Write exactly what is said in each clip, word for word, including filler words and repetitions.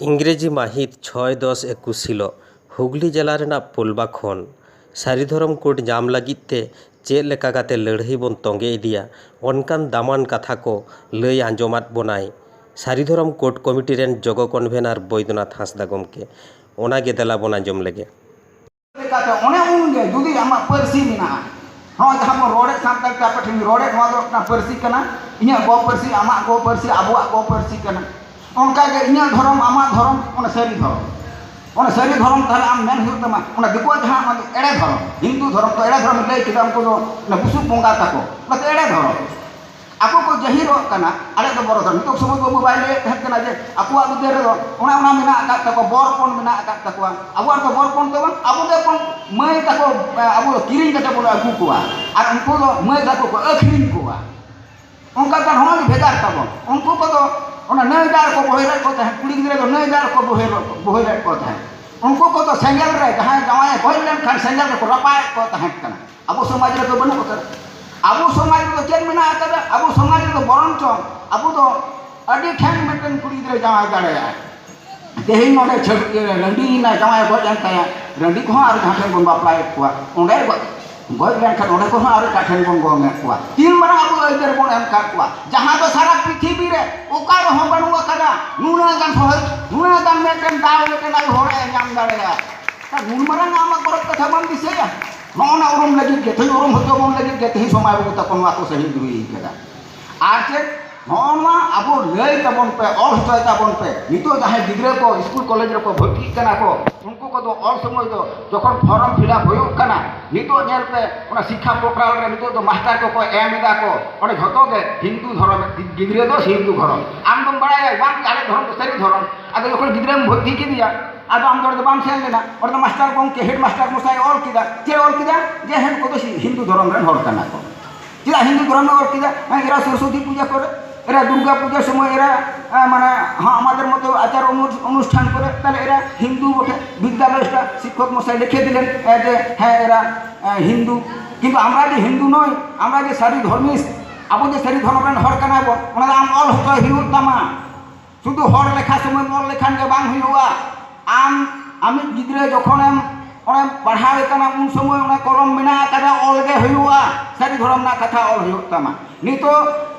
ᱤᱝᱨᱮᱡᱤ ᱢᱟᱹᱦᱤᱛ ᱪᱷᱚᱭ ᱫᱚᱥ ᱮᱠᱩᱥ ᱦᱤᱞᱳᱜ ᱦᱩᱜᱽᱞᱤ ᱡᱮᱞᱟ ᱨᱮᱱᱟᱜ ᱯᱩᱞᱵᱟ ᱠᱷᱚᱱ ᱥᱟᱹᱨᱤ ᱫᱷᱚᱨᱚᱢ ᱠᱳᱰ ᱧᱟᱢ ᱞᱟᱹᱜᱤᱫ ᱛᱮ ᱪᱮᱫ ᱞᱮᱠᱟ ᱠᱟᱛᱮ ᱞᱟᱹᱲᱦᱟᱹᱭ ᱵᱚᱱ ᱛᱚᱸᱜᱮ ᱤᱫᱤᱭᱟ, ᱚᱱᱠᱟᱱ ᱫᱟᱢᱟᱱ ᱠᱟᱛᱷᱟ ᱠᱚ ᱞᱟᱹᱭ ᱟᱸᱡᱚᱢᱟᱫ ᱵᱚᱱᱟᱭ ᱥᱟᱹᱨᱤ ᱫᱷᱚᱨᱚᱢ ᱠᱳᱰ ᱠᱚᱢᱤᱴᱤ ᱨᱮᱱ ᱡᱚᱜᱚ ᱠᱚᱱᱵᱷᱮᱱᱟᱨ ᱵᱳᱭᱫᱚᱱᱟᱛᱷ ᱦᱟᱸᱥᱫᱟ ᱜᱚᱢᱠᱮ᱾ ᱚᱱᱟ ᱜᱮ ᱫᱮᱞᱟ ᱵᱚᱱ ᱟᱸᱡᱚᱢ ᱞᱮᱜᱮ᱾ ᱞᱮᱠᱟᱛᱮ ᱚᱱᱮ ᱩᱱᱜᱮ ᱡᱩᱫᱤ ᱟᱢᱟᱜ ᱯᱟᱹᱨᱥᱤ ᱢᱮᱱᱟᱜᱼᱟ, ᱱᱚᱜᱼᱚᱭ ᱡᱟᱦᱟᱸ ᱵᱚᱱ ᱨᱚᱲᱮᱫ ᱠᱟᱱ ᱛᱟᱦᱮᱸ ᱟᱯᱮ ᱴᱷᱮᱱ ᱨᱚᱲᱮᱫ, ᱱᱚᱣᱟ ᱫᱚ ᱢᱤᱫᱴᱟᱝ ᱯᱟᱹᱨᱥᱤ ᱠᱟᱱᱟ, ᱤᱧᱟᱹᱜ ᱜᱚ ᱯᱟᱹᱨᱥᱤ, ᱟᱢᱟᱜ ᱜᱚ ᱯᱟᱹᱨᱥᱤ, ᱟᱵᱚᱣᱟᱜ ᱜᱚ ᱯᱟᱹᱨᱥᱤ ᱠᱟᱱᱟ᱾ ᱚᱱᱠᱟᱜᱮ ᱤᱧᱟᱹᱜ ᱫᱷᱚᱨᱚᱢ, ᱟᱢᱟᱜ ᱫᱷᱚᱨᱚᱢ, ᱚᱱᱟ ᱥᱟᱹᱨᱤ ᱫᱷᱚᱨᱚᱢ᱾ ᱚᱱᱟ ᱥᱟᱹᱨᱤ ᱫᱷᱚᱨᱚᱢ ᱛᱟᱦᱞᱮ ᱟᱢ ᱢᱮᱱ ᱦᱩᱭᱩᱜ ᱛᱟᱢᱟ, ᱚᱱᱟ ᱫᱤᱠᱩᱣᱟᱜ ᱡᱟᱦᱟᱸ ᱚᱱᱟ ᱫᱚ ᱮᱲᱮ ᱫᱷᱚᱨᱚᱢ, ᱦᱤᱱᱫᱩ ᱫᱷᱚᱨᱚᱢ ᱛᱚ ᱮᱲᱮ ᱫᱷᱚᱨᱚᱢ ᱞᱟᱹᱭ ᱠᱮᱫᱟ, ᱩᱱᱠᱩ ᱫᱚ ᱚᱱᱟ ᱵᱩᱥᱩᱵ ᱵᱚᱸᱜᱟ ᱛᱟᱠᱚ, ᱚᱱᱟ ᱫᱚ ᱮᱲᱮ ᱫᱷᱚᱨᱚᱢ᱾ ᱟᱠᱚ ᱠᱚ ᱡᱟᱹᱦᱤᱨᱚᱜ ᱠᱟᱱᱟ, ᱟᱞᱮ ᱫᱚ ᱵᱚᱨᱚ ᱫᱷᱚᱨᱚᱢ᱾ ᱱᱤᱛᱚᱜ ᱥᱚᱢᱚᱭ ᱵᱟᱹᱵᱩ ᱵᱟᱭ ᱞᱟᱹᱭᱮᱫ ᱛᱟᱦᱮᱸᱫ ᱠᱟᱱᱟ ᱡᱮ ᱟᱠᱚᱣᱟᱜ ᱵᱤᱫᱟᱹᱞ ᱨᱮᱫᱚ ᱚᱱᱟ, ᱚᱱᱟ ᱢᱮᱱᱟᱜ ᱟᱠᱟᱫ ᱛᱟᱠᱚᱣᱟ, ᱵᱚᱨ ᱯᱚᱱ ᱢᱮᱱᱟᱜ ᱟᱠᱟᱫ ᱛᱟᱠᱚᱣᱟ᱾ ᱟᱵᱚᱣᱟᱜ ᱫᱚ ᱵᱚᱨ ᱯᱚᱱ ᱫᱚ ᱵᱟᱝ, ᱟᱵᱚ ᱜᱮ ᱵᱚᱱ ᱢᱟᱹᱭ ᱛᱟᱠᱚ, ᱟᱵᱚ ᱫᱚ ᱠᱤᱨᱤᱧ ᱠᱟᱛᱮ ᱵᱚᱱ ᱟᱹᱜᱩ ᱠᱚᱣᱟ, ᱟᱨ ᱩᱱᱠᱩ ᱫᱚ ᱢᱟᱹᱭ ᱛᱟᱠᱚ ᱠᱚ ᱟᱹᱠᱷᱨᱤᱧ ᱠᱚᱣᱟ᱾ ᱚᱱᱠᱟ ᱫᱚ ᱱᱚᱜᱼᱚᱭ ᱵᱷᱮᱜᱟᱨ ᱛᱟᱵᱚᱱ᱾ ᱩᱱᱠᱩ ᱠᱚᱫᱚ ᱚᱱᱟ ᱱᱟᱹᱭ ᱫᱟᱜ ᱨᱮᱠᱚ ᱵᱚᱦᱮᱞᱮᱫ ᱠᱚ ᱛᱟᱦᱮᱸᱫ, ᱠᱩᱲᱤ ᱜᱤᱫᱽᱨᱟᱹ ᱫᱚ ᱱᱟᱹᱭ ᱫᱟᱜ ᱨᱮᱠᱚ ᱵᱚᱦᱮᱞ, ᱵᱚᱦᱮᱞᱮᱫ ᱠᱚ ᱛᱟᱦᱮᱸᱫ᱾ ᱩᱱᱠᱩ ᱠᱚᱫᱚ ᱥᱮᱸᱜᱮᱞ ᱨᱮ, ᱡᱟᱦᱟᱸᱭ ᱡᱟᱶᱟᱭᱮ ᱜᱚᱡ ᱞᱮᱱᱠᱷᱟᱱ ᱥᱮᱸᱜᱮᱞ ᱨᱮᱠᱚ ᱨᱟᱯᱟᱜᱮᱫ ᱠᱚ ᱛᱟᱦᱮᱸᱫ ᱠᱟᱱᱟ᱾ ᱟᱵᱚ ᱥᱚᱢᱟᱡᱽ ᱨᱮᱫᱚ ᱵᱟᱹᱱᱩᱜ ᱟᱠᱟᱫᱟ᱾ ᱟᱵᱚ ᱥᱚᱢᱟᱡᱽ ᱨᱮᱫᱚ ᱪᱮᱫ ᱢᱮᱱᱟᱜ ᱟᱠᱟᱫᱟ? ᱟᱵᱚ ᱥᱚᱢᱟᱡᱽ ᱨᱮᱫᱚ ᱵᱚᱨᱚᱝ ᱪᱚᱝ ᱟᱵᱚ ᱫᱚ ᱟᱹᱰᱤ ᱴᱷᱮᱱ ᱢᱤᱫᱴᱮᱱ ᱠᱩᱲᱤ ᱜᱤᱫᱽᱨᱟᱹ ᱡᱟᱶᱟᱭ ᱫᱟᱲᱮᱭᱟᱜᱼᱟᱭ᱾ ᱛᱮᱦᱮᱧ ᱱᱚᱰᱮ ᱪᱷᱟᱹᱰ-, ᱤᱭᱟᱹ, ᱨᱟᱺᱰᱤᱭᱮᱱᱟ, ᱡᱟᱶᱟᱭ ᱜᱚᱡ ᱮᱱ ᱛᱟᱭᱟ, ᱨᱟᱺᱰᱤ ᱠᱚᱦᱚᱸ ᱟᱨ ᱡᱟᱦᱟᱸ ᱴᱷᱮᱱ ᱵᱚᱱ ᱵᱟᱯᱞᱟᱭᱮᱫ ᱠᱚᱣᱟ, ᱚᱸᱰᱮ ᱜᱚᱡ, ᱜᱚᱡ ᱞᱮᱱᱠᱷᱟᱱ ᱚᱸᱰᱮ ᱠᱚᱦᱚᱸ ᱟᱨ ᱮᱴᱟᱜ ᱴᱷᱮᱱ ᱵᱚᱱ ᱜᱚᱝ ᱮᱫ ᱠᱚᱣᱟ᱾ ᱛᱤᱱ ᱢᱟᱨᱟᱝ ᱟᱵᱚ ᱟᱹᱭᱫᱟᱹᱨ ᱵᱚᱱ ᱮᱢ ᱟᱠᱟᱫ ᱠᱚᱣᱟ, ᱡᱟᱦᱟᱸ ᱫᱚ ᱥᱟᱨᱟ ᱯᱨᱤᱛᱷᱤᱵᱤ ᱨᱮ ᱚᱠᱟ ᱨᱮᱦᱚᱸ ᱵᱟᱹᱱᱩᱜ ᱟᱠᱟᱫᱟ᱾ ᱱᱩᱱᱟᱹᱜ ᱜᱟᱱ ᱥᱚᱦᱚᱡ, ᱱᱩᱱᱟᱹᱜ ᱜᱟᱱ ᱢᱤᱫᱴᱮᱱ ᱫᱟᱣ ᱢᱤᱫᱴᱮᱱ ᱟᱭᱳ ᱦᱚᱲᱮ ᱧᱟᱢ ᱫᱟᱲᱮᱭᱟᱜᱼᱟ᱾ ᱱᱩᱱ ᱢᱟᱨᱟᱝ ᱟᱢᱟᱜ ᱜᱚᱨᱚᱵ ᱠᱟᱛᱷᱟ ᱵᱟᱢ ᱫᱤᱥᱟᱹᱭᱟ? ᱱᱚᱜᱼᱚ ᱱᱟ ᱩᱨᱩᱢ ᱞᱟᱹᱜᱤᱫ ᱜᱮ, ᱛᱮᱦᱮᱧ ᱩᱨᱩᱢ ᱦᱚᱪᱚ ᱵᱚᱱ ᱞᱟᱹᱜᱤᱫ ᱜᱮ ᱛᱮᱦᱮᱧ ᱥᱚᱢᱟᱡᱽ ᱵᱟᱹᱵᱩ ᱛᱟᱠᱚ ᱱᱚᱣᱟ ᱠᱚ ᱥᱟᱹᱦᱤᱡ ᱦᱩᱭ ᱠᱟᱫᱟ᱾ ᱟᱨ ᱪᱮᱫ, ᱱᱚᱜᱼᱚ ᱱᱚᱣᱟ ᱟᱵᱚ ᱞᱟᱹᱭ ᱛᱟᱵᱚᱱ ᱯᱮ, ᱚᱞ ᱦᱚᱪᱚᱭ ᱛᱟᱵᱚᱱ ᱯᱮ᱾ ᱱᱤᱛᱚᱜ ᱡᱟᱦᱟᱸᱭ ᱜᱤᱫᱽᱨᱟᱹ ᱠᱚ ᱥᱠᱩᱞ ᱠᱚᱞᱮᱡᱽ ᱨᱮᱠᱚ ᱵᱷᱚᱨᱛᱤᱜ ᱠᱟᱱᱟ ᱠᱚ, ᱩᱱᱠᱩ ᱠᱚᱫᱚ ᱚᱞ ᱥᱚᱢᱚᱭ ᱫᱚ ᱡᱚᱠᱷᱚᱱ ᱯᱷᱚᱨᱚᱢ ᱯᱷᱤᱞᱟᱯ ᱦᱩᱭᱩᱜ ᱠᱟᱱᱟ, ᱱᱤᱛᱚᱜ ᱧᱮᱞ ᱯᱮ, ᱚᱱᱟ ᱥᱤᱠᱠᱷᱟ ᱯᱳᱨᱴᱟᱞ ᱨᱮ ᱱᱤᱛᱚᱜ ᱫᱚ ᱢᱟᱥᱴᱟᱨ ᱠᱚᱠᱚ ᱮᱢ ᱮᱫᱟ ᱠᱚ, ᱚᱸᱰᱮ ᱡᱷᱚᱛᱚ ᱜᱮ ᱦᱤᱱᱫᱩ ᱫᱷᱚᱨᱚᱢ, ᱜᱤᱫᱽᱨᱟᱹ ᱫᱚ ᱦᱤᱱᱫᱩ ᱫᱷᱚᱨᱚᱢ᱾ ᱟᱢ ᱫᱚᱢ ᱵᱟᱲᱟᱭᱟ ᱵᱟᱝ, ᱟᱞᱮ ᱫᱷᱚᱨᱚᱢ ᱫᱚ ᱥᱟᱹᱨᱤ ᱫᱷᱚᱨᱚᱢ᱾ ᱟᱫᱚ ᱡᱚᱠᱷᱚᱱ ᱜᱤᱫᱽᱨᱟᱹᱢ ᱵᱷᱚᱨᱛᱤ ᱠᱮᱫᱮᱭᱟ, ᱟᱫᱚ ᱟᱢ ᱫᱚ ᱚᱸᱰᱮ ᱫᱚ ᱵᱟᱢ ᱥᱮᱱ ᱞᱮᱱᱟ᱾ ᱚᱸᱰᱮ ᱫᱚ ᱢᱟᱥᱴᱟᱨ ᱜᱚᱢᱠᱮ, ᱦᱮᱰ ᱢᱟᱥᱴᱟᱨ ᱢᱚᱥᱟᱭ ᱚᱞ ᱠᱮᱫᱟ᱾ ᱪᱮᱫ ᱚᱞ ᱠᱮᱫᱟ? ᱡᱮ ᱦᱮᱸ, ᱱᱩᱠᱩ ᱫᱚ ᱦᱤᱱᱫᱩ ᱫᱷᱚᱨᱚᱢ ᱨᱮᱱ ᱦᱚᱲ ᱠᱟᱱᱟ ᱠᱚ᱾ ᱪᱮᱫᱟᱜ ᱦᱤᱱᱫᱩ ᱫᱷᱚᱨᱚᱢᱮ ᱚᱞ ᱠᱮᱫᱟ? ᱦᱮᱸ, ᱮᱨᱟ ᱥᱚᱨᱚᱥᱚᱛᱤ ᱯᱩᱡᱟ ᱠᱚᱨᱮ, ᱮᱨᱟ ᱫᱩᱨᱜᱟ ᱯᱩᱡᱟ ᱥᱚᱢᱚᱭ, ᱮᱨᱟ, ᱟᱸ, ᱢᱟᱱᱮ, ᱦᱚᱸ, ᱟᱢᱟᱫᱮᱨ ᱢᱚᱛᱚ ᱟᱪᱟᱨ ᱚᱱᱩ-, ᱚᱱᱩᱥᱴᱷᱟᱱ ᱠᱚᱨᱮ, ᱛᱟᱦᱞᱮ ᱮᱨᱟ ᱦᱤᱱᱫᱩ ᱵᱚᱴᱷᱮ᱾ ᱵᱤᱫᱽᱫᱟᱞᱚᱭ ᱥᱴᱟ-, ᱥᱤᱠᱠᱷᱚᱠ ᱢᱚᱥᱟᱭ ᱞᱤᱠᱷᱮ ᱫᱤᱞᱮᱱ, ᱮ, ᱡᱮ, ᱦᱮᱸ, ᱮᱨᱟ, ᱮ, ᱦᱤᱱᱫᱩ᱾ ᱠᱤᱱᱛᱩ ᱟᱢᱨᱟ ᱡᱮ ᱦᱤᱱᱫᱩ ᱱᱚᱭ, ᱟᱢᱨᱟ ᱡᱮ ᱥᱟᱹᱨᱤ ᱫᱷᱚᱨᱢᱤᱥ, ᱟᱵᱚ ᱡᱮ ᱥᱟᱹᱨᱤ ᱫᱷᱚᱨᱚᱢ ᱨᱮᱱ ᱦᱚᱲ ᱠᱟᱱᱟ ᱵᱚᱱ, ᱚᱱᱟ ᱫᱚ ᱟᱢ ᱚᱞ ᱦᱚᱪᱚᱭ ᱦᱩᱭᱩᱜ ᱛᱟᱢᱟ᱾ ᱥᱩᱫᱷᱩ ᱦᱚᱲ ᱞᱮᱠᱷᱟ ᱥᱚᱢᱚᱭ ᱚᱞ ᱞᱮᱠᱷᱟᱱ ᱜᱮ ᱵᱟᱝ ᱦᱩᱭᱩᱜᱼᱟ᱾ ᱟᱢ ᱟᱢᱤᱡ ᱜᱤᱫᱽᱨᱟᱹ ᱡᱚᱠᱷᱚᱱᱮᱢ ᱚᱸᱰᱮᱢ ᱯᱟᱲᱦᱟᱣᱮ ᱠᱟᱱᱟ, ᱩᱱ ᱥᱚᱢᱚᱭ ᱚᱱᱟ ᱠᱚᱞᱚᱢ ᱢᱮᱱᱟᱜ ᱟᱠᱟᱫᱟ, ᱚᱞ ᱜᱮ ᱦᱩᱭᱩᱜᱼᱟ᱾ ᱥᱟᱹᱨᱤ ᱫᱷᱚᱨᱚᱢ ᱨᱮᱱᱟᱜ ᱠᱟᱛᱷᱟ ᱚᱞ ᱦᱩᱭᱩᱜ ᱛᱟᱢᱟ᱾ ᱱᱤᱛᱚᱜ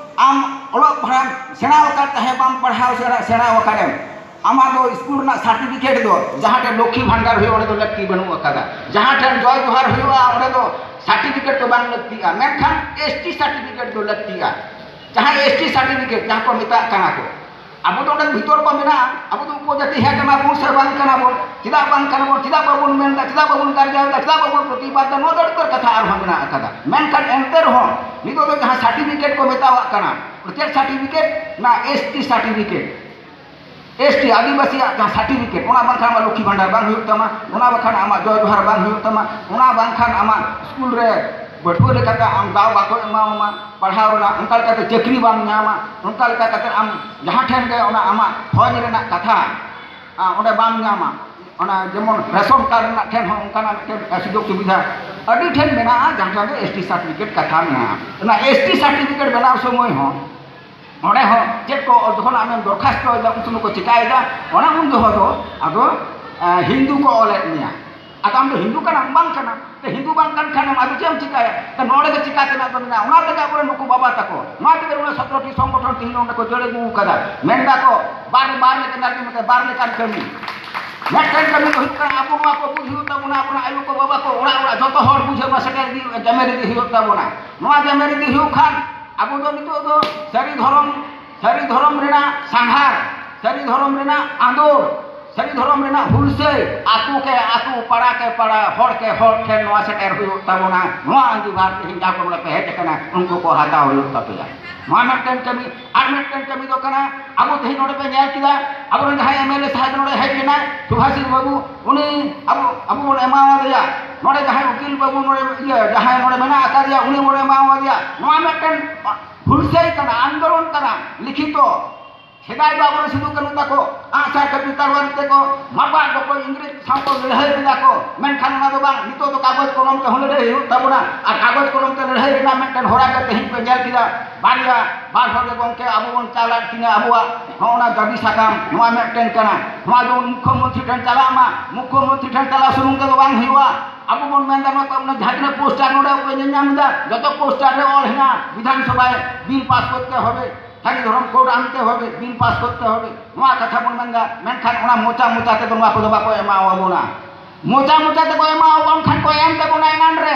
ᱟᱢ ᱚᱞᱚᱜ ᱯᱟᱲᱦᱟᱜ ᱥᱮᱬᱟ ᱟᱠᱟᱫ ᱛᱟᱦᱮᱸ, ᱵᱟᱢ ᱯᱟᱲᱦᱟᱣ ᱥᱮᱬᱟ, ᱥᱮᱬᱟ ᱟᱠᱟᱫᱮᱢ, ᱟᱢᱟᱜ ᱫᱚ ᱥᱠᱩᱞ ᱨᱮᱱᱟᱜ ᱥᱟᱨᱴᱤᱯᱷᱤᱠᱮᱴ ᱫᱚ ᱡᱟᱦᱟᱸ ᱴᱷᱮᱱ ᱞᱚᱠᱠᱷᱤ ᱵᱷᱟᱱᱰᱟᱨ ᱦᱩᱭᱩᱜᱼᱟ, ᱚᱸᱰᱮ ᱫᱚ ᱞᱟᱹᱠᱛᱤ ᱵᱟᱹᱱᱩᱜ ᱟᱠᱟᱫᱟ᱾ ᱡᱟᱦᱟᱸ ᱴᱷᱮᱱ ᱡᱚᱭ ᱡᱚᱦᱟᱨ ᱦᱩᱭᱩᱜᱼᱟ, ᱚᱸᱰᱮ ᱫᱚ ᱥᱟᱨᱴᱤᱯᱷᱤᱠᱮᱴ ᱫᱚ ᱵᱟᱝ ᱞᱟᱹᱠᱛᱤᱜᱼᱟ, ᱢᱮᱱᱠᱷᱟᱱ ᱮᱥ ᱴᱤ ᱥᱟᱨᱴᱤᱯᱷᱤᱠᱮᱴ ᱫᱚ ᱞᱟᱹᱠᱛᱤᱜᱼᱟ᱾ ᱡᱟᱦᱟᱸ ᱮᱥ ᱴᱤ ᱥᱟᱨᱴᱤᱯᱷᱤᱠᱮᱴ ᱡᱟᱦᱟᱸ ᱠᱚ ᱢᱮᱛᱟᱜ ᱠᱟᱱᱟ ᱠᱚ, ᱟᱵᱚ ᱫᱚ ᱚᱸᱰᱮ ᱵᱷᱤᱛᱚᱨ ᱠᱚ ᱢᱮᱱᱟᱜᱼᱟ, ᱟᱵᱚ ᱫᱚ ᱩᱯᱚᱡᱟᱹᱛᱤ ᱦᱮᱸ ᱠᱟᱱᱟ ᱵᱚᱱ ᱥᱮ ᱵᱟᱝ ᱠᱟᱱᱟ ᱵᱚᱱ, ᱪᱮᱫᱟᱜ ᱵᱟᱝ ᱠᱟᱱᱟ ᱵᱚᱱ, ᱪᱮᱫᱟᱜ ᱵᱟᱵᱚᱱ ᱢᱮᱱ ᱮᱫᱟ, ᱪᱮᱫᱟᱜ ᱵᱟᱵᱚᱱ ᱜᱟᱨᱡᱟᱣ ᱮᱫᱟ, ᱪᱮᱫᱟᱜ ᱵᱟᱵᱚᱱ ᱯᱨᱚᱛᱤᱵᱟᱫ ᱮᱫᱟ, ᱱᱚᱣᱟ ᱫᱚ ᱟᱹᱰᱤ ᱩᱛᱟᱹᱨ ᱠᱟᱛᱷᱟ ᱟᱨᱦᱚᱸ ᱢᱮᱱᱟᱜ ᱟᱠᱟᱫᱟ᱾ ᱢᱮᱱᱠᱷᱟᱱ ᱮᱱᱛᱮ ᱨᱮᱦᱚᱸ ᱱᱤᱛᱚᱜ ᱫᱚ ᱡᱟᱦᱟᱸ ᱥᱟᱨᱴᱤᱯᱷᱤᱠᱮᱴ ᱠᱚ ᱢᱮᱛᱟᱣᱟᱜ ᱠᱟᱱᱟ, ᱪᱮᱫ ᱥᱟᱨᱴᱤᱯᱷᱤᱠᱮᱴ? ᱚᱱᱟ S T certificate, S T ᱟᱹᱫᱤᱵᱟᱹᱥᱤᱭᱟᱜ ᱡᱟᱦᱟᱸ ᱥᱟᱨᱴᱤᱯᱷᱤᱠᱮᱴ, ᱚᱱᱟ ᱵᱟᱝᱠᱷᱟᱱ ᱟᱢᱟᱜ ᱞᱚᱠᱠᱷᱤ ᱵᱷᱟᱱᱰᱟᱨ ᱵᱟᱝ ᱦᱩᱭᱩᱜ ᱛᱟᱢᱟ, ᱚᱱᱟ ᱵᱟᱝᱠᱷᱟᱱ ᱟᱢᱟᱜ ᱡᱚᱭ ᱡᱚᱦᱟᱨ ᱵᱟᱝ ᱦᱩᱭᱩᱜ ᱛᱟᱢᱟ, ᱚᱱᱟ ᱵᱟᱝᱠᱷᱟᱱ ᱟᱢᱟᱜ ᱥᱠᱩᱞ ᱨᱮ ᱯᱟᱹᱴᱷᱩᱣᱟᱹ ᱞᱮᱠᱟᱛᱮ ᱟᱢ ᱫᱟᱣ ᱵᱟᱠᱚ ᱮᱢᱟᱢᱟ ᱯᱟᱲᱦᱟᱣ ᱨᱮᱱᱟᱜ, ᱚᱱᱠᱟ ᱞᱮᱠᱟᱛᱮ ᱪᱟᱹᱠᱨᱤ ᱵᱟᱢ ᱧᱟᱢᱟ, ᱚᱱᱠᱟ ᱞᱮᱠᱟ ᱠᱟᱛᱮ ᱟᱢ ᱡᱟᱦᱟᱸ ᱴᱷᱮᱱ ᱜᱮ ᱚᱱᱟ ᱟᱢᱟᱜ ᱦᱚᱡᱽ ᱨᱮᱱᱟᱜ ᱠᱟᱛᱷᱟ, ᱟ, ᱚᱸᱰᱮ ᱵᱟᱢ ᱧᱟᱢᱟ᱾ ᱚᱱᱟ ᱡᱮᱢᱚᱱ ᱨᱮᱥᱚᱱ ᱠᱟᱨᱰ ᱨᱮᱱᱟᱜ ᱴᱷᱮᱱ ᱦᱚᱸ ᱚᱱᱠᱟᱱᱟᱜ ᱢᱤᱫᱴᱮᱱ ᱥᱩᱡᱳᱜᱽ ᱥᱩᱵᱤᱫᱷᱟ ᱟᱹᱰᱤ ᱴᱷᱮᱱ ᱢᱮᱱᱟᱜᱼᱟ, ᱡᱟᱦᱟᱸ ᱴᱷᱮᱱ ᱫᱚ ᱮᱥ ᱴᱤ ᱥᱟᱨᱴᱤᱯᱷᱤᱠᱮᱴ ᱠᱟᱛᱷᱟ ᱢᱮᱱᱟᱜᱼᱟ᱾ ᱚᱱᱟ ᱮᱥ ᱴᱤ ᱥᱟᱨᱴᱤᱯᱷᱤᱠᱮᱴ ᱵᱮᱱᱟᱣ ᱥᱚᱢᱚᱭ ᱦᱚᱸ ᱚᱸᱰᱮ ᱦᱚᱸ ᱪᱮᱫ ᱠᱚ ᱡᱚᱠᱷᱚᱱ ᱟᱢᱮᱢ ᱫᱚᱨᱠᱷᱟᱥᱛᱚᱭᱮᱫᱟ, ᱩᱱ ᱥᱚᱢᱚᱭ ᱠᱚ ᱪᱤᱠᱟᱭᱮᱫᱟ, ᱚᱱᱟ ᱩᱱ ᱡᱚᱦᱚᱜ ᱫᱚ ᱟᱫᱚ, ᱮ, ᱦᱤᱱᱫᱩ ᱠᱚ ᱚᱞᱮᱫ ᱢᱮᱭᱟ᱾ ᱟᱫᱚ ᱟᱢ ᱫᱚ ᱦᱤᱱᱫᱩ ᱠᱟᱱᱟᱢ? ᱵᱟᱝ ᱠᱟᱱᱟᱢ᱾ ᱛᱚ ᱦᱤᱱᱫᱩ ᱵᱟᱝ ᱠᱟᱱ ᱠᱷᱟᱱᱮᱢ ᱟᱫᱚ ᱪᱮᱫ ᱮᱢ ᱪᱤᱠᱟᱭᱟ? ᱛᱚ ᱱᱚᱰᱮ ᱫᱚ ᱪᱤᱠᱟ ᱛᱮᱱᱟᱜ ᱫᱚ ᱢᱮᱱᱟᱜᱼᱟ? ᱚᱱᱟ ᱛᱮᱜᱮ ᱟᱵᱚᱨᱮᱱ ᱱᱩᱠᱩ ᱵᱟᱵᱟ ᱛᱟᱠᱚ, ᱱᱚᱣᱟ ᱛᱮᱜᱮ ᱱᱚᱣᱟ ᱥᱚᱛᱨᱚ ᱴᱤ ᱥᱚᱝᱜᱚᱴᱷᱚᱱ ᱛᱮᱦᱮᱧ ᱱᱚᱰᱮ ᱠᱚ ᱡᱟᱹᱲ ᱟᱹᱜᱩ ᱟᱠᱟᱫᱟ᱾ ᱢᱮᱱ ᱫᱟᱠᱚ ᱵᱟᱨ, ᱵᱟᱨ ᱞᱮᱠᱟᱱ ᱟᱨᱠᱤ ᱢᱮᱱᱛᱮ ᱵᱟᱨ ᱞᱮᱠᱟᱱ ᱠᱟᱹᱢᱤ᱾ ᱢᱤᱫᱴᱮᱱ ᱠᱟᱹᱢᱤ ᱫᱚ ᱦᱩᱭᱩᱜ ᱠᱟᱱᱟ ᱟᱵᱚ ᱱᱚᱣᱟ ᱠᱚ ᱵᱩᱡᱽ ᱦᱩᱭᱩᱜ ᱛᱟᱵᱚᱱᱟ, ᱟᱵᱚᱨᱮᱱ ᱟᱭᱳ ᱠᱚ ᱵᱟᱵᱟ ᱠᱚ ᱚᱲᱟᱜ ᱚᱲᱟᱜ ᱡᱚᱛᱚ ᱦᱚᱲ ᱵᱩᱡᱷᱟᱹᱣ ᱱᱚᱣᱟ ᱥᱮᱴᱮᱨ ᱤᱫᱤ ᱦᱩᱭᱩᱜᱼᱟ, ᱡᱟᱢᱮᱨ ᱤᱫᱤ ᱦᱩᱭᱩᱜ ᱛᱟᱵᱚᱱᱟ᱾ ᱱᱚᱣᱟ ᱡᱟᱢᱮᱨ ᱤᱫᱤ ᱦᱩᱭᱩᱜ ᱠᱷᱟᱱ ᱟᱵᱚ ᱫᱚ ᱱᱤᱛᱚᱜ ᱫᱚ ᱥᱟᱹᱨᱤ ᱫᱷᱚᱨᱚᱢ, ᱥᱟᱹᱨᱤ ᱫᱷᱚᱨᱚᱢ ᱨᱮᱱᱟᱜ ᱥᱟᱸᱜᱷᱟᱨ, ᱥᱟᱹᱨᱤ ᱫᱷᱚᱨᱚᱢ ᱨᱮᱱᱟᱜ ᱟᱸᱫᱳᱲ, ᱥᱟᱹᱨᱤ ᱫᱷᱚᱨᱚᱢ ᱨᱮᱱᱟᱜ ᱦᱩᱞᱥᱟᱹᱭ, ᱟᱹᱛᱩ ᱠᱮ ᱟᱹᱛᱩ, ᱯᱟᱲᱟ ᱠᱮ ᱯᱟᱲᱟ, ᱦᱚᱲ ᱠᱮ ᱦᱚᱲ ᱴᱷᱮᱱ ᱱᱚᱣᱟ ᱥᱮᱴᱮᱨ ᱦᱩᱭᱩᱜ ᱛᱟᱵᱚᱱᱟ᱾ ᱱᱚᱣᱟ ᱟᱸᱜᱤᱵᱷᱟᱨ ᱛᱮᱦᱮᱧ ᱡᱟᱦᱟᱸ ᱠᱚ ᱵᱚᱞᱮ ᱯᱮ ᱦᱮᱡ ᱟᱠᱟᱱᱟ, ᱩᱱᱠᱩ ᱠᱚ ᱦᱟᱛᱟᱣ ᱦᱩᱭᱩᱜ ᱛᱟᱯᱮᱭᱟ᱾ ᱱᱚᱣᱟ ᱢᱤᱫᱴᱮᱱ ᱠᱟᱹᱢᱤ᱾ ᱟᱨ ᱢᱤᱫᱴᱮᱱ ᱠᱟᱹᱢᱤ ᱫᱚ ᱠᱟᱱᱟ, ᱟᱵᱚ ᱛᱮᱦᱮᱧ ᱱᱚᱰᱮ ᱯᱮ ᱧᱮᱞ ᱠᱮᱫᱟ, ᱟᱵᱚᱨᱮᱱ ᱡᱟᱦᱟᱸᱭ ᱮᱢ ᱮᱞ ᱮ ᱥᱟᱦᱮᱵᱽ ᱱᱚᱰᱮ ᱦᱮᱡ ᱞᱮᱱᱟᱭ, ᱥᱩᱵᱷᱟᱥᱤᱥ ᱵᱟᱹᱵᱩ, ᱩᱱᱤ ᱟᱵᱚ, ᱟᱵᱚ ᱵᱚᱱ ᱮᱢᱟᱣᱟᱫᱮᱭᱟ᱾ ᱱᱚᱰᱮ ᱡᱟᱦᱟᱸᱭ ᱩᱠᱤᱞ ᱵᱟᱹᱵᱩ ᱱᱚᱰᱮ, ᱤᱭᱟᱹ, ᱡᱟᱦᱟᱸᱭ ᱱᱚᱰᱮ ᱢᱮᱱᱟᱜ ᱟᱠᱟᱫᱮᱭᱟ, ᱩᱱᱤ ᱵᱚᱱ ᱮᱢᱟᱣᱟᱫᱮᱭᱟ᱾ ᱱᱚᱣᱟ ᱢᱤᱫᱴᱮᱱ ᱦᱩᱞᱥᱟᱹᱭ ᱠᱟᱱᱟ, ᱟᱱᱫᱳᱞᱚᱱ ᱠᱟᱱᱟ, ᱞᱤᱠᱷᱤᱛᱚ᱾ ᱥᱮᱫᱟᱭ ᱫᱚ ᱟᱵᱚᱨᱮᱱ ᱥᱤᱫᱩ ᱠᱟᱹᱱᱦᱩ ᱛᱟᱠᱚ ᱟᱜ ᱠᱟᱹᱯᱤ ᱛᱟᱲᱣᱟᱨᱤ ᱛᱮᱠᱚ ᱢᱟᱯᱟᱜ ᱜᱚᱯᱚᱡ ᱤᱝᱨᱮᱡᱽ ᱥᱟᱶ ᱠᱚ ᱞᱟᱹᱲᱦᱟᱹᱭ ᱞᱮᱫᱟ ᱠᱚ, ᱢᱮᱱᱠᱷᱟᱱ ᱚᱱᱟ ᱫᱚ ᱵᱟᱝ, ᱱᱤᱛᱚᱜ ᱫᱚ ᱠᱟᱜᱚᱡᱽ ᱠᱚᱞᱚᱢ ᱛᱮᱦᱚᱸ ᱞᱟᱹᱲᱦᱟᱹᱭ ᱦᱩᱭᱩᱜ ᱛᱟᱵᱚᱱᱟ᱾ ᱟᱨ ᱠᱟᱜᱚᱡᱽ ᱠᱚᱞᱚᱢ ᱛᱮ ᱞᱟᱹᱲᱦᱟᱹᱭ ᱨᱮᱱᱟᱜ ᱢᱤᱫᱴᱮᱱ ᱦᱚᱨᱟ ᱜᱮ ᱛᱮᱦᱮᱧ ᱯᱮ ᱧᱮᱞ ᱠᱮᱫᱟ, ᱵᱟᱨᱭᱟ ᱵᱟᱨ ᱦᱚᱲ ᱜᱮ ᱜᱚᱢᱠᱮ ᱟᱵᱚ ᱵᱚᱱ ᱪᱟᱞᱟᱜ ᱠᱤᱱᱟ ᱟᱵᱚᱣᱟᱜ ᱦᱚᱸ ᱚᱱᱟ ᱫᱟᱹᱵᱤ ᱥᱟᱠᱟᱢ, ᱱᱚᱣᱟ ᱢᱤᱫᱴᱮᱱ ᱠᱟᱱᱟ᱾ ᱱᱚᱣᱟ ᱡᱮᱢᱚᱱ ᱢᱩᱠᱷᱭᱚᱢᱚᱱᱛᱨᱤ ᱴᱷᱮᱱ ᱪᱟᱞᱟᱜ ᱢᱟ, ᱢᱩᱠᱷᱭᱚᱢᱚᱱᱛᱨᱤ ᱴᱷᱮᱱ ᱪᱟᱞᱟᱣ ᱥᱩᱢᱩᱝ ᱛᱮᱫᱚ ᱵᱟᱝ ᱦᱩᱭᱩᱜᱼᱟ᱾ ᱟᱵᱚ ᱵᱚᱱ ᱢᱮᱱᱫᱟ ᱱᱚᱣᱟ ᱠᱚ, ᱡᱟᱦᱟᱸ ᱛᱤᱱᱟᱹᱜ ᱯᱳᱥᱴᱟᱨ ᱱᱚᱰᱮ ᱯᱮ ᱧᱮᱞ ᱧᱟᱢ ᱮᱫᱟ, ᱡᱚᱛᱚ ᱯᱳᱥᱴᱟᱨ ᱨᱮ ᱚᱞ ᱦᱮᱱᱟᱜᱼᱟ ᱵᱤᱫᱷᱟᱱ ᱥᱚᱵᱷᱟᱭ ᱵᱤᱞ ᱯᱟᱥ ᱠᱚᱨᱛᱮ ᱦᱚᱵᱮ, ᱥᱟᱹᱨᱤ ᱫᱷᱚᱨᱚᱢ ᱠᱳᱰ ᱟᱱᱛᱮ ᱦᱚᱵᱮ, ᱵᱤᱞ ᱯᱟᱥ ᱠᱚᱨᱛᱮ ᱦᱚᱵᱮ, ᱱᱚᱣᱟ ᱠᱟᱛᱷᱟ ᱵᱚᱱ ᱢᱮᱱᱫᱟ᱾ ᱢᱮᱱᱠᱷᱟᱱ ᱚᱱᱟ ᱢᱚᱪᱟ ᱢᱚᱪᱟ ᱛᱮᱫᱚ ᱱᱚᱣᱟ ᱠᱚᱫᱚ ᱵᱟᱠᱚ ᱮᱢᱟᱣᱟᱵᱚᱱᱟ᱾ ᱢᱚᱪᱟ ᱢᱚᱪᱟ ᱛᱮᱠᱚ ᱮᱢᱟᱣᱟᱵᱚᱱ ᱠᱷᱟᱱ ᱠᱚ ᱮᱢ ᱛᱟᱵᱚᱱᱟ ᱮᱱᱟᱱ ᱨᱮ᱾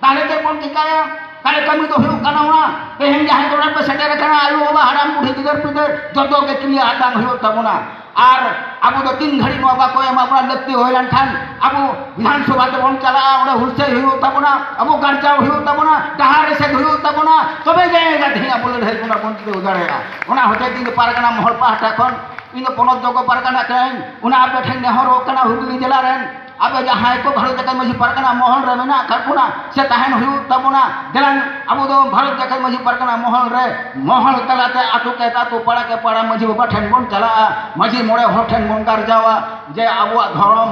ᱛᱟᱦᱞᱮ ᱪᱮᱫ ᱵᱚᱱ ᱪᱤᱠᱟᱹᱭᱟ? ᱛᱟᱦᱞᱮ ᱠᱟᱹᱢᱤ ᱫᱚ ᱦᱩᱭᱩᱜ ᱠᱟᱱᱟ ᱚᱱᱟ, ᱛᱮᱦᱮᱧ ᱡᱟᱦᱟᱸᱭ ᱡᱚᱱᱚᱜ ᱯᱮ ᱥᱮᱴᱮᱨ ᱟᱠᱟᱱᱟ, ᱟᱭᱳ ᱵᱟᱵᱟ, ᱦᱟᱲᱟᱢ ᱵᱩᱰᱷᱤ, ᱜᱤᱫᱟᱹᱨ ᱯᱤᱫᱟᱹᱨ, ᱡᱚᱛᱚ ᱜᱮ ᱠᱨᱤᱭᱟ ᱦᱟᱛᱟᱝ ᱦᱩᱭᱩᱜ ᱛᱟᱵᱚᱱᱟ᱾ ᱟᱨ ᱟᱵᱚ ᱫᱚ ᱛᱤᱱ ᱜᱷᱟᱹᱲᱤᱡ ᱱᱚᱣᱟ ᱵᱟᱠᱚ ᱮᱢᱟ ᱵᱚᱱᱟ, ᱞᱟᱹᱠᱛᱤ ᱦᱩᱭ ᱞᱮᱱᱠᱷᱟᱱ ᱟᱵᱚ ᱵᱤᱫᱷᱟᱱ ᱥᱚᱵᱷᱟ ᱛᱮᱵᱚᱱ ᱪᱟᱞᱟᱜᱼᱟ, ᱚᱸᱰᱮ ᱦᱩᱞᱥᱟᱹᱭ ᱦᱩᱭᱩᱜ ᱛᱟᱵᱚᱱᱟ, ᱟᱵᱚ ᱜᱟᱨᱡᱟᱣ ᱦᱩᱭᱩᱜ ᱛᱟᱵᱚᱱᱟ, ᱰᱟᱦᱟᱨ ᱮᱥᱮᱫ ᱦᱩᱭᱩᱜ ᱛᱟᱵᱚᱱᱟ, ᱛᱚᱵᱮ ᱡᱟᱭᱜᱟ ᱛᱮᱦᱮᱧ ᱟᱵᱚ ᱞᱟᱹᱲᱦᱟᱹᱭ ᱵᱚᱱᱟ ᱵᱚᱱ ᱡᱤᱛᱟᱹᱣ ᱫᱟᱲᱮᱭᱟᱜᱼᱟ᱾ ᱚᱱᱟ ᱦᱚᱛᱮᱡ ᱛᱮ ᱤᱧ ᱫᱚ ᱯᱟᱨᱜᱟᱱᱟ ᱢᱚᱦᱚᱞ ᱯᱟᱦᱴᱟ ᱠᱷᱚᱱ, ᱤᱧ ᱫᱚ ᱯᱚᱱᱚᱛ ᱡᱚᱜᱚ ᱯᱟᱨᱜᱟᱱᱟ ᱠᱟᱹᱱᱟᱹᱧ, ᱚᱱᱟ ᱟᱯᱮ ᱴᱷᱮᱱ ᱱᱮᱦᱚᱨᱚᱜ ᱠᱟᱱᱟ, ᱦᱩᱜᱽᱞᱤ ᱡᱮᱞᱟ ᱨᱮᱱ ᱟᱯᱮ ᱡᱟᱦᱟᱸᱭ ᱠᱚ ᱵᱷᱟᱨᱚᱛ ᱡᱟᱠᱟᱛ ᱢᱟᱹᱡᱷᱤ ᱯᱟᱨᱜᱟᱱᱟ ᱢᱚᱦᱚᱞ ᱨᱮ ᱢᱮᱱᱟᱜ ᱟᱠᱟᱫ ᱵᱚᱱᱟ ᱥᱮ ᱛᱟᱦᱮᱱ ᱦᱩᱭᱩᱜ ᱛᱟᱵᱚᱱᱟ, ᱫᱮᱞᱟᱝ ᱟᱵᱚ ᱫᱚ ᱵᱷᱟᱨᱚᱛ ᱡᱟᱠᱟᱛ ᱢᱟᱹᱡᱷᱤ ᱯᱟᱨᱜᱟᱱᱟ ᱢᱚᱦᱚᱞ ᱨᱮ, ᱢᱚᱦᱚᱞ ᱛᱟᱞᱟᱛᱮ ᱟᱛᱳ ᱠᱮ ᱟᱛᱳ, ᱯᱟᱲᱟ ᱠᱮ ᱯᱟᱲᱟ ᱢᱟᱹᱡᱷᱤ ᱵᱟᱵᱟ ᱴᱷᱮᱱ ᱵᱚᱱ ᱪᱟᱞᱟᱜᱼᱟ, ᱢᱟᱹᱡᱷᱤ ᱢᱚᱬᱮ ᱦᱚᱲ ᱴᱷᱮᱱ ᱵᱚᱱ ᱜᱟᱨᱡᱟᱣᱟ ᱡᱮ ᱟᱵᱚᱣᱟᱜ ᱫᱷᱚᱨᱚᱢ,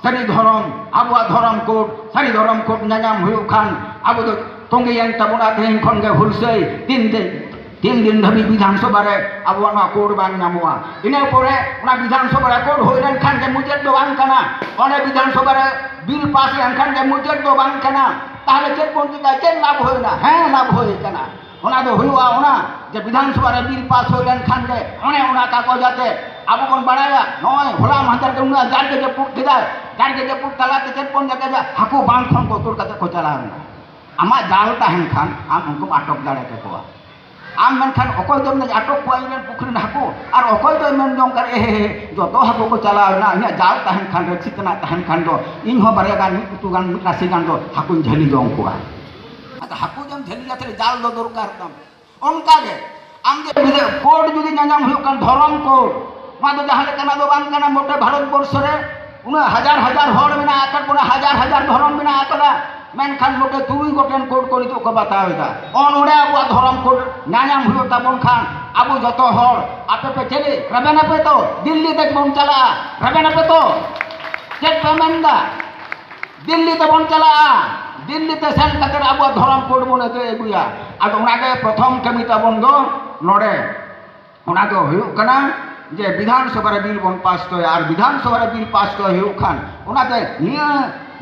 ᱥᱟᱹᱨᱤ ᱫᱷᱚᱨᱚᱢ, ᱟᱵᱚᱣᱟᱜ ᱫᱷᱚᱨᱚᱢ ᱠᱳᱰ, ᱥᱟᱹᱨᱤ ᱫᱷᱚᱨᱚᱢ ᱠᱳᱰ ᱧᱟᱧᱟᱢ ᱦᱩᱭᱩᱜ ᱠᱷᱟᱱ ᱟᱵᱚ ᱫᱚ ᱛᱚᱸᱜᱮᱭᱮᱱ ᱛᱟᱵᱚᱱᱟ ᱛᱮᱦᱮᱧ ᱠᱷᱚᱱ ᱜᱮ ᱦᱩᱞᱥᱟᱹᱭ ᱛᱤᱱ ᱫᱤᱱ, ᱛᱤᱱ ᱫᱤᱱ ᱫᱷᱟᱹᱵᱤᱡ ᱵᱤᱫᱷᱟᱱ ᱥᱚᱵᱷᱟ ᱨᱮ ᱟᱵᱚᱣᱟᱜ ᱱᱚᱣᱟ ᱠᱳᱰ ᱵᱟᱝ ᱧᱟᱢᱚᱜᱼᱟ᱾ ᱤᱱᱟᱹ ᱯᱚᱨᱮ ᱚᱱᱟ ᱵᱤᱫᱷᱟᱱ ᱥᱚᱵᱷᱟ ᱨᱮ ᱠᱳᱰ ᱦᱩᱭ ᱞᱮᱱᱠᱷᱟᱱ ᱜᱮ ᱢᱩᱪᱟᱹᱫ ᱫᱚ ᱵᱟᱝ ᱠᱟᱱᱟ, ᱚᱸᱰᱮ ᱵᱤᱫᱷᱟᱱ ᱥᱚᱵᱷᱟ ᱨᱮ ᱵᱤᱞ ᱯᱟᱥ ᱞᱮᱱᱠᱷᱟᱱ ᱜᱮ ᱢᱩᱪᱟᱹᱫ ᱫᱚ ᱵᱟᱝ ᱠᱟᱱᱟ᱾ ᱛᱟᱦᱞᱮ ᱪᱮᱫ ᱵᱚᱱ ᱪᱤᱠᱟᱹᱭᱟ? ᱪᱮᱫ ᱞᱟᱵᱷ ᱦᱩᱭᱱᱟ? ᱦᱮᱸ, ᱞᱟᱵᱷ ᱦᱩᱭ ᱠᱟᱱᱟ᱾ ᱚᱱᱟ ᱫᱚ ᱦᱩᱭᱩᱜᱼᱟ ᱚᱱᱟ ᱡᱮ ᱵᱤᱫᱷᱟᱱ ᱥᱚᱵᱷᱟ ᱨᱮ ᱵᱤᱞ ᱯᱟᱥ ᱦᱩᱭ ᱞᱮᱱᱠᱷᱟᱱ ᱜᱮ ᱚᱱᱮ ᱚᱱᱟ ᱠᱟᱜᱚᱡᱽ ᱟᱛᱮ ᱟᱵᱚ ᱵᱚᱱ ᱵᱟᱲᱟᱭᱟ, ᱱᱚᱜᱼᱚᱭ ᱦᱚᱞᱟ ᱢᱟᱦᱫᱮᱨ ᱜᱮ ᱩᱱᱟᱹᱜ ᱡᱟᱨᱜᱮ ᱡᱟᱹᱯᱩᱫ ᱠᱮᱫᱟᱭ, ᱡᱟᱨᱜᱮ ᱡᱟᱹᱯᱩᱫ ᱛᱟᱞᱟᱛᱮ ᱪᱮᱫ ᱵᱚᱱ ᱧᱮᱞ ᱠᱮᱫᱟ? ᱦᱟᱹᱠᱩ ᱵᱟᱸᱫᱷ ᱠᱷᱚᱱ ᱠᱚ ᱛᱩᱫ ᱠᱟᱛᱮ ᱠᱚ ᱪᱟᱞᱟᱣ ᱮᱱᱟ᱾ ᱟᱢᱟᱜ ᱡᱟᱞ ᱛᱟᱦᱮᱱ ᱠᱷᱟᱱ ᱟᱢ ᱩᱱᱠᱩᱢ ᱟᱴᱚᱠ ᱫᱟᱲᱮ ᱠᱮᱠᱚᱣᱟ᱾ ᱟᱢ ᱢᱮᱱᱠᱷᱟᱱ ᱚᱠᱚᱭ ᱫᱚᱢ ᱢᱮᱱᱟ ᱟᱴᱚᱠ ᱠᱚᱣᱟ ᱤᱧ ᱨᱮᱱ ᱯᱩᱠᱷᱨᱤ ᱨᱮᱱ ᱦᱟᱹᱠᱩ, ᱟᱨ ᱚᱠᱚᱭ ᱫᱚᱭ ᱢᱮᱱ ᱡᱚᱝ ᱠᱟᱱᱟ, "ᱮ ᱦᱮ ᱦᱮ, ᱡᱚᱛᱚ ᱦᱟᱹᱠᱩ ᱠᱚ ᱪᱟᱞᱟᱣ ᱮᱱᱟ, ᱤᱧᱟᱹᱜ ᱡᱟᱞ ᱛᱟᱦᱮᱱ ᱠᱷᱟᱱ, ᱨᱟᱹᱠᱥᱤ ᱛᱮᱱᱟᱜ ᱛᱟᱦᱮᱱ ᱠᱷᱟᱱ ᱫᱚ ᱤᱧ ᱦᱚᱸ ᱵᱟᱨᱭᱟ ᱜᱟᱱ, ᱢᱤᱫ ᱩᱛᱩ ᱜᱟᱱ, ᱢᱤᱫ ᱨᱟᱥᱮ ᱜᱟᱱ ᱫᱚ ᱦᱟᱹᱠᱩᱧ ᱡᱷᱟᱹᱞᱤ ᱡᱚᱝ ᱠᱚᱣᱟ᱾" ᱟᱫᱚ ᱦᱟᱹᱠᱩ ᱡᱚᱢ ᱡᱷᱟᱹᱞᱤ ᱠᱟᱛᱮ ᱡᱟᱞ ᱫᱚ ᱫᱚᱨᱠᱟᱨ ᱛᱟᱢ᱾ ᱚᱱᱠᱟ ᱜᱮ ᱟᱢ ᱡᱮ ᱵᱤᱫᱮ-, ᱠᱳᱰ ᱡᱩᱫᱤ ᱧᱟᱧᱟᱢ ᱦᱩᱭᱩᱜ ᱠᱷᱟᱱ, ᱫᱷᱚᱨᱚᱢ ᱠᱳᱰ, ᱱᱚᱣᱟ ᱫᱚ ᱡᱟᱦᱟᱸ ᱞᱮᱠᱟᱱᱟᱜ ᱫᱚ ᱵᱟᱝ ᱠᱟᱱᱟ᱾ ᱢᱚᱴᱮ ᱵᱷᱟᱨᱚᱛ ᱵᱚᱨᱥᱚ ᱨᱮ ᱩᱱᱟᱹᱜ ᱦᱟᱡᱟᱨ ᱦᱟᱡᱟᱨ ᱦᱚᱲ ᱢᱮᱱᱟᱜ ᱟᱠᱟᱫ ᱵᱚᱱᱟ, ᱦᱟᱡᱟᱨ ᱦᱟᱡᱟᱨ ᱫᱷᱚᱨᱚᱢ ᱢᱮᱱᱟᱜ ᱟᱠᱟᱫᱟ, ᱢᱮᱱᱠᱷᱟᱱ ᱢᱚᱴᱮ ᱛᱩᱨᱩᱭ ᱜᱚᱴᱮᱱ ᱠᱳᱰ ᱠᱚ ᱱᱤᱛᱚᱜ ᱠᱚ ᱵᱟᱛᱟᱣ ᱮᱫᱟ᱾ ᱚ, ᱱᱚᱰᱮ ᱟᱵᱚᱣᱟᱜ ᱫᱷᱚᱨᱚᱢ ᱠᱳᱰ ᱧᱟᱧᱟᱢ ᱦᱩᱭᱩᱜ ᱛᱟᱵᱚᱱ ᱠᱷᱟᱱ, ᱟᱵᱚ ᱡᱚᱛᱚ ᱦᱚᱲ, ᱟᱯᱮ ᱯᱮ ᱪᱮᱫ ᱨᱮᱵᱮᱱ ᱟᱯᱮ ᱛᱚ? ᱫᱤᱞᱞᱤ ᱛᱮ ᱵᱚᱱ ᱪᱟᱞᱟᱜᱼᱟ, ᱨᱮᱵᱮᱱ ᱟᱯᱮ ᱛᱚ? ᱪᱮᱫ ᱯᱮ ᱢᱮᱱᱫᱟ? ᱫᱤᱞᱞᱤ ᱛᱮᱵᱚᱱ ᱪᱟᱞᱟᱜᱼᱟ᱾ ᱫᱤᱞᱞᱤ ᱛᱮ ᱥᱮᱱ ᱠᱟᱛᱮ ᱟᱵᱚᱣᱟᱜ ᱫᱷᱚᱨᱚᱢ ᱠᱳᱰ ᱵᱚᱱ ᱟᱹᱫᱟᱹᱭ ᱟᱹᱜᱩᱭᱟ᱾ ᱟᱫᱚ ᱚᱱᱟᱜᱮ ᱯᱨᱚᱛᱷᱚᱢ ᱠᱟᱹᱢᱤ ᱛᱟᱵᱚᱱ ᱫᱚ ᱱᱚᱰᱮ᱾ ᱚᱱᱟ ᱫᱚ ᱦᱩᱭᱩᱜ ᱠᱟᱱᱟ ᱡᱮ ᱵᱤᱫᱷᱟᱱ ᱥᱚᱵᱷᱟ ᱨᱮ ᱵᱤᱞ ᱵᱚᱱ ᱯᱟᱥ ᱦᱚᱪᱚᱭᱟ, ᱟᱨ ᱵᱤᱫᱷᱟᱱ ᱥᱚᱵᱷᱟ ᱨᱮ ᱵᱤᱞ ᱯᱟᱥ ᱦᱚᱪᱚᱭ ᱦᱩᱭᱩᱜ ᱠᱷᱟᱱ, ᱚᱱᱟᱛᱮ ᱱᱤᱭᱟᱹ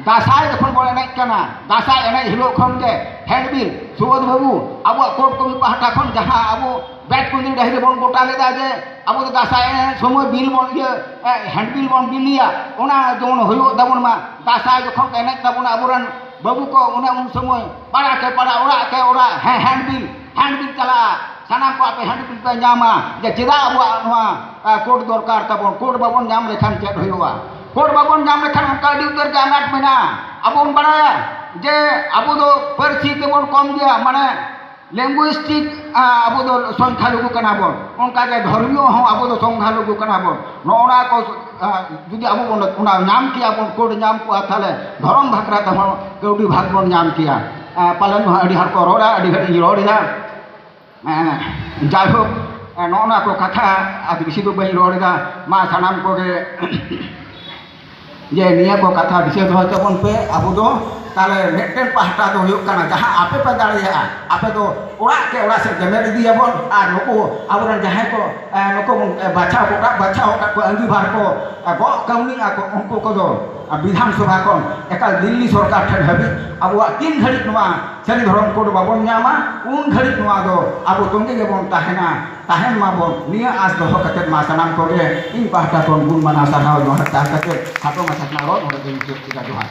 ᱫᱟᱸᱥᱟᱭ ᱡᱚᱠᱷᱚᱱ ᱵᱚᱱ ᱮᱱᱮᱡ ᱠᱟᱱᱟ, ᱫᱟᱸᱥᱟᱭ ᱮᱱᱮᱡ ᱦᱤᱞᱳᱜ ᱠᱷᱚᱱ ᱜᱮ ᱦᱮᱱᱰᱵᱤᱞ, ᱥᱩᱵᱳᱫᱷ ᱵᱟᱹᱵᱩ, ᱟᱵᱚᱣᱟᱜ ᱠᱳᱰ ᱠᱚᱢᱤ ᱯᱟᱦᱴᱟ ᱠᱷᱚᱱ ᱡᱟᱦᱟᱸ ᱟᱵᱚ ᱵᱮᱛᱠᱩᱸᱫᱽᱨᱤ ᱰᱟᱹᱦᱤ ᱨᱮᱵᱚᱱ ᱜᱚᱴᱟ ᱞᱮᱫᱟ ᱡᱮ ᱟᱵᱚ ᱫᱚ ᱫᱟᱸᱥᱟᱭ ᱮᱱᱮᱡ ᱥᱚᱢᱚᱭ ᱵᱤᱞ ᱵᱚᱱ ᱤᱭᱟᱹ, ᱮ, ᱦᱮᱱᱰᱵᱤᱞ ᱵᱚᱱ ᱵᱤᱞᱤᱭᱟ, ᱚᱱᱟ ᱡᱮᱢᱚᱱ ᱦᱩᱭᱩᱜ ᱛᱟᱵᱚᱱ ᱢᱟ᱾ ᱫᱟᱸᱥᱟᱭ ᱡᱚᱠᱷᱚᱱ ᱠᱚ ᱮᱱᱮᱡ ᱛᱟᱵᱚᱱᱟ ᱟᱵᱚᱨᱮᱱ ᱵᱟᱹᱵᱩ ᱠᱚ, ᱚᱱᱮ ᱩᱱ ᱥᱚᱢᱚᱭ ᱯᱟᱲᱟ ᱠᱮ ᱯᱟᱲᱟ, ᱚᱲᱟᱜ ᱠᱮ ᱚᱲᱟᱜ, ᱦᱮᱸ, ᱦᱮᱱᱰᱵᱤᱞ, ᱦᱮᱱᱰᱵᱤᱞ ᱪᱟᱞᱟᱜᱼᱟ᱾ ᱥᱟᱱᱟᱢ ᱠᱚ ᱟᱯᱮ ᱦᱮᱱᱰᱵᱤᱞ ᱯᱮ ᱧᱟᱢᱟ ᱡᱮ ᱪᱮᱫᱟᱜ ᱟᱵᱚᱣᱟᱜ ᱱᱚᱣᱟ, ᱟ, ᱠᱳᱰ ᱫᱚᱨᱠᱟᱨ ᱛᱟᱵᱚᱱ, ᱠᱳᱰ ᱵᱟᱵᱚᱱ ᱧᱟᱢ ᱞᱮᱠᱷᱟᱱ ᱪᱮᱫ ᱦᱩᱭᱩᱜᱼᱟ? ᱠᱳᱰ ᱵᱟᱵᱚᱱ ᱧᱟᱢ ᱞᱮᱠᱷᱟᱱ ᱚᱱᱠᱟ ᱟᱹᱰᱤ ᱩᱛᱟᱹᱨ ᱜᱮ ᱟᱱᱟᱴ ᱢᱮᱱᱟᱜᱼᱟ᱾ ᱟᱵᱚ ᱵᱚᱱ ᱵᱟᱲᱟᱭᱟ ᱡᱮ ᱟᱵᱚ ᱫᱚ ᱯᱟᱹᱨᱥᱤ ᱛᱮᱵᱚᱱ ᱠᱚᱢ ᱜᱮᱭᱟ, ᱢᱟᱱᱮ ᱞᱤᱝᱜᱩᱭᱤᱥᱴᱤᱠ, ᱟ, ᱟᱵᱚ ᱫᱚ ᱥᱚᱝᱠᱷᱟᱞᱩᱜᱩ ᱠᱟᱱᱟ ᱵᱚᱱ, ᱚᱱᱠᱟ ᱜᱮ ᱫᱷᱚᱨᱢᱤᱭᱚ ᱦᱚᱸ ᱟᱵᱚ ᱫᱚ ᱥᱚᱝᱠᱷᱟᱞᱩᱜᱩ ᱠᱟᱱᱟ ᱵᱚᱱ᱾ ᱱᱚᱜᱼᱚ ᱱᱟ ᱠᱚ, ᱟ, ᱡᱩᱫᱤ ᱟᱵᱚ ᱵᱚᱱ ᱚᱱᱟ ᱧᱟᱢ ᱠᱮᱭᱟ ᱵᱚᱱ, ᱠᱳᱰ ᱧᱟᱢ ᱠᱚᱜᱼᱟ, ᱛᱟᱦᱞᱮ ᱫᱷᱚᱨᱚᱢ ᱵᱷᱟᱠᱨᱟ ᱛᱮᱦᱚᱸ ᱠᱟᱹᱣᱰᱤ ᱵᱷᱟᱜᱽ ᱵᱚᱱ ᱧᱟᱢ ᱠᱮᱭᱟ᱾ ᱟ, ᱯᱟᱞᱮᱱ ᱫᱚ ᱦᱟᱸᱜ ᱟᱹᱰᱤ ᱦᱚᱲ ᱠᱚ ᱨᱚᱲᱟ, ᱟᱹᱰᱤ ᱜᱷᱟᱹᱲᱤᱡ ᱤᱧ ᱨᱚᱲ ᱮᱫᱟ᱾ ᱮᱸ, ᱡᱟᱭᱦᱳᱠ, ᱮᱸ, ᱱᱚᱜᱼᱚ ᱱᱟ ᱠᱚ ᱠᱟᱛᱷᱟ ᱟᱫᱚ ᱵᱮᱥᱤ ᱫᱚ ᱵᱟᱹᱧ ᱨᱚᱲ ᱮᱫᱟ᱾ ᱢᱟ ᱥᱟᱱᱟᱢ ᱠᱚᱜᱮ ᱡᱮ ᱱᱤᱭᱟᱹ ᱠᱚ ᱠᱟᱛᱷᱟ ᱫᱤᱥᱟᱹ ᱫᱚᱦᱚᱭ ᱛᱟᱵᱚᱱ ᱯᱮ᱾ ᱟᱵᱚ ᱫᱚ ᱛᱟᱦᱞᱮ ᱢᱤᱫᱴᱮᱱ ᱯᱟᱦᱴᱟ ᱫᱚ ᱦᱩᱭᱩᱜ ᱠᱟᱱᱟ, ᱡᱟᱦᱟᱸ ᱟᱯᱮ ᱯᱮ ᱫᱟᱲᱮᱭᱟᱜᱼᱟ, ᱟᱯᱮ ᱫᱚ ᱚᱲᱟᱜ ᱠᱮ ᱚᱲᱟᱜ ᱥᱮᱫ ᱜᱮᱢᱮᱨ ᱤᱫᱤᱭᱟᱵᱚᱱ, ᱟᱨ ᱱᱩᱠᱩ ᱟᱵᱚᱨᱮᱱ ᱡᱟᱦᱟᱸᱭ ᱠᱚ, ᱮᱸ, ᱱᱩᱠᱩ ᱵᱚᱱ, ᱮᱸ, ᱵᱟᱪᱷᱟᱣ ᱠᱚᱴᱟ, ᱵᱟᱪᱷᱟᱣ ᱟᱠᱟᱫ ᱠᱚᱣᱟ ᱟᱺᱜᱤᱵᱷᱟᱨ ᱠᱚ, ᱮᱸ, ᱜᱚᱜ ᱠᱟᱹᱣᱱᱤ ᱟᱠᱚ, ᱩᱱᱠᱩ ᱠᱚᱫᱚ, ᱮᱸ, ᱵᱤᱫᱷᱟᱱ ᱥᱚᱵᱷᱟ ᱠᱷᱚᱱ ᱮᱠᱟᱞ ᱫᱤᱞᱞᱤ ᱥᱚᱨᱠᱟᱨ ᱴᱷᱮᱱ ᱦᱟᱹᱵᱤᱡ ᱟᱵᱚᱣᱟᱜ ᱛᱤᱱ ᱜᱷᱟᱹᱲᱤᱡ ᱱᱚᱣᱟ ᱥᱟᱹᱨᱤ ᱫᱷᱚᱨᱚᱢ ᱠᱳᱰ ᱵᱟᱵᱚᱱ ᱧᱟᱢᱟ, ᱩᱱ ᱜᱷᱟᱹᱲᱤᱡ ᱱᱚᱣᱟ ᱫᱚ ᱟᱵᱚ ᱛᱚᱸᱜᱮ ᱜᱮᱵᱚᱱ ᱛᱟᱦᱮᱱᱟ᱾ ᱛᱟᱦᱮᱱ ᱢᱟᱵᱚᱱ, ᱱᱤᱭᱟᱹ ᱟᱸᱥ ᱫᱚᱦᱚ ᱠᱟᱛᱮ ᱢᱟ ᱥᱟᱱᱟᱢ ᱠᱚᱜᱮ ᱤᱧ ᱯᱟᱦᱴᱟ ᱠᱷᱚᱱ ᱜᱩᱱ ᱢᱟᱱᱟᱣ ᱥᱟᱨᱦᱟᱣ ᱡᱚᱦᱟᱨ ᱪᱟᱞ ᱠᱟᱛᱮ ᱠᱷᱟᱴᱚ ᱢᱟᱪᱷᱟ ᱨᱮᱱᱟᱜ ᱨᱚᱲ ᱱᱚᱰᱮ ᱜᱮᱧ ᱢᱩᱪᱟᱹᱫ ᱠᱮᱫᱟ᱾ ᱡᱚᱦᱟᱨ᱾